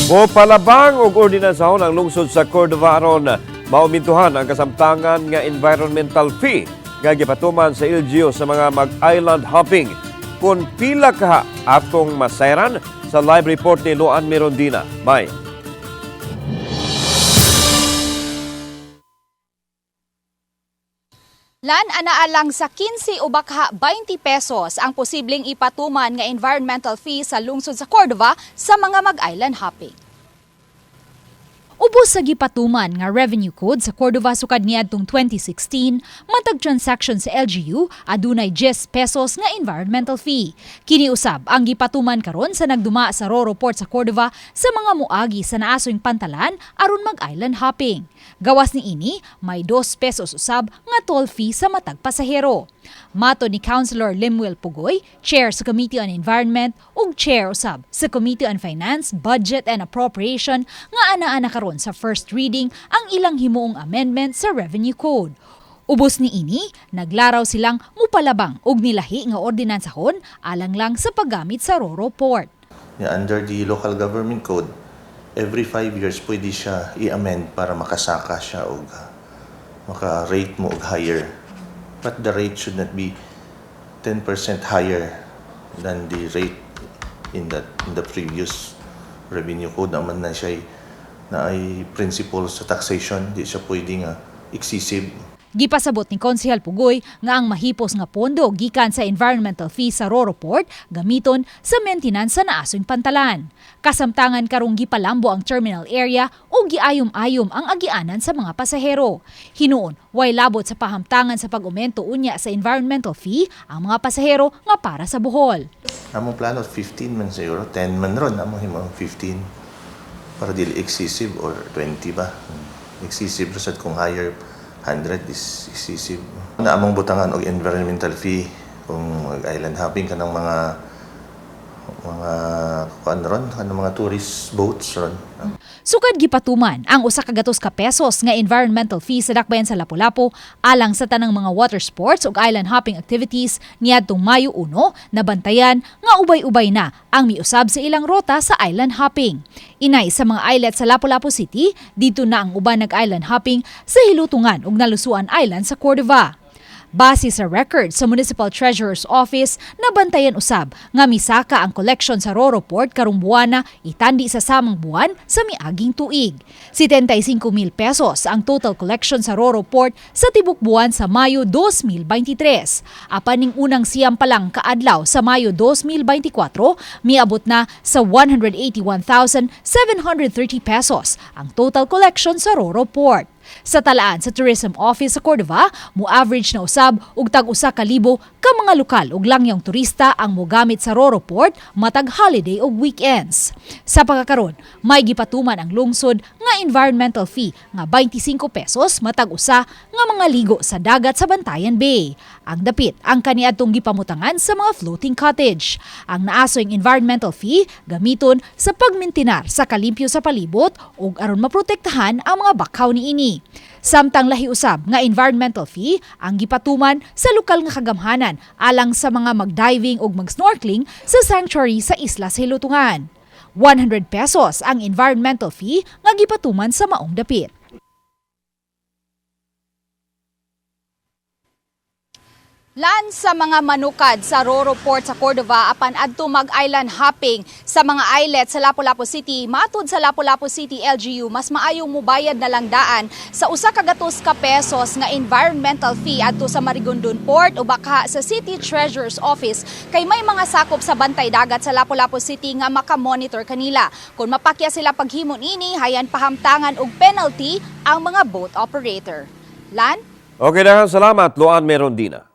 Mopalabang og ordinansahon ang lungsod sa Cordova aron maumintuhan ang kasamtangan nga environmental fee nga gipatuman sa LGU sa mga mag-island hopping. Kung pila ka atong masayran sa live report ni Luan Mirondina. May. Lan anaalang sa 15 o baka 20 pesos ang posibleng ipatuman nga environmental fee sa lungsod sa Cordova sa mga mag-island hopping. Ubos sa gipatuman nga revenue code sa Cordova sukad niadtong 2016, matag transaction sa LGU adunay 10 pesos nga environmental fee. Kini usab ang gipatuman karon sa nagduma sa Roro Port sa Cordova sa mga muagi sa naasoing pantalan aron mag-island hopping. Gawas ni ini, may 2 pesos usab nga toll fee sa matag pasahero. Mato ni Councilor Lemuel Pugoy, Chair sa Committee on Environment ug Chair usab sa Committee on Finance, Budget and Appropriation nga ana-ana karon sa first reading ang ilang himuong amendment sa Revenue Code. Ubos ni ini, naglaraw silang mupalabang og nilahi nga ordinansahon alang lang sa paggamit sa Roro Port. Yeah, under the local government code, every 5 years pwede siya i-amend para makasaka siya og maka-rate mo og higher. But the rate should not be 10% higher than the rate in the previous revenue code. Naman na siya na ay principle sa taxation, di siya pwede nga excessive. Gipasabot ni Konsehal Pugoy nga ang mahipos nga pondo gikan sa environmental fee sa Roro Port gamiton sa maintenance sa naasoy pantalan. Kasamtangan karong gipalambo ang terminal area ug giayom-ayom ang agianan sa mga pasahero. Hinuon, way labot sa pahamtangan sa pag-aumento unya sa environmental fee ang mga pasahero nga para sa Bohol. Among plano 15 man siguro, 10 man ron, among himo 15 para dili excessive or 20 ba. Excessive sad kung higher, 100 is excessive. Na among butangan og environmental fee kung mag-island hopping ka ng mga kuan ron, kanang mga tourist boats ron. Sukad gipatuman ang 100 ka pesos nga environmental fee sa dakbayan sa Lapu-Lapu alang sa tanang mga water sports ug island hopping activities niadtong Mayo 1, nabantayan nga ubay-ubay na ang miusab sa ilang rota sa island hopping. Inay sa mga islet sa Lapu-Lapu City, dito na ang uban nag-island hopping sa Hilutungan ug Nalusuan Island sa Cordova. Base sa record sa Municipal Treasurer's Office, nabantayan usab nga misaka ang collection sa Roro Port karong buwana itandi sa samang buwan sa miaging tuig. 75 mil pesos ang total collection sa Roro Port sa tibok buwan sa Mayo 2023. Apan ning unang 9 pa lang kaadlaw sa Mayo 2024, miabot na sa 181,730 pesos ang total collection sa Roro Port. Sa talaan sa Tourism Office sa Cordova, mo-average na usab og tag 1,000 ka mga lokal ug langyong turista ang mogamit sa Roro Port matag holiday ug weekends. Sa pagkakaron, may gipatuman ang lungsod nga environmental fee nga 25 pesos matag usa nga mga ligo sa dagat sa Bantayan Bay. Ang dapit ang kaniadtong gipamutangan sa mga floating cottage. Ang naasoy environmental fee gamiton sa pagmintinar sa kalimpyo sa palibot ug aron maprotektahan ang mga bakaw niini. Samtang lahi usab nga environmental fee ang gipatuman sa lokal nga kagamhanan alang sa mga magdiving ug magsnorkeling sa sanctuary sa isla sa Hilutungan. 100 pesos ang environmental fee nga gipatuman sa maong dapit. Lan sa mga manukad sa Roro Port sa Cordova apan adto mag-island hopping sa mga islet sa Lapu-Lapu City, matud sa Lapu-Lapu City LGU, mas maayong mubayad na lang daan sa 100 ka pesos nga environmental fee adto sa Marigondon Port o baka sa City Treasurer's Office kay may mga sakop sa bantay dagat sa Lapu-Lapu City nga makamonitor kanila. Kung mapakya sila paghimo niini, hayan pahamtangan og penalty ang mga boat operator. Lan? Okay, daghang salamat, Luan Merondina.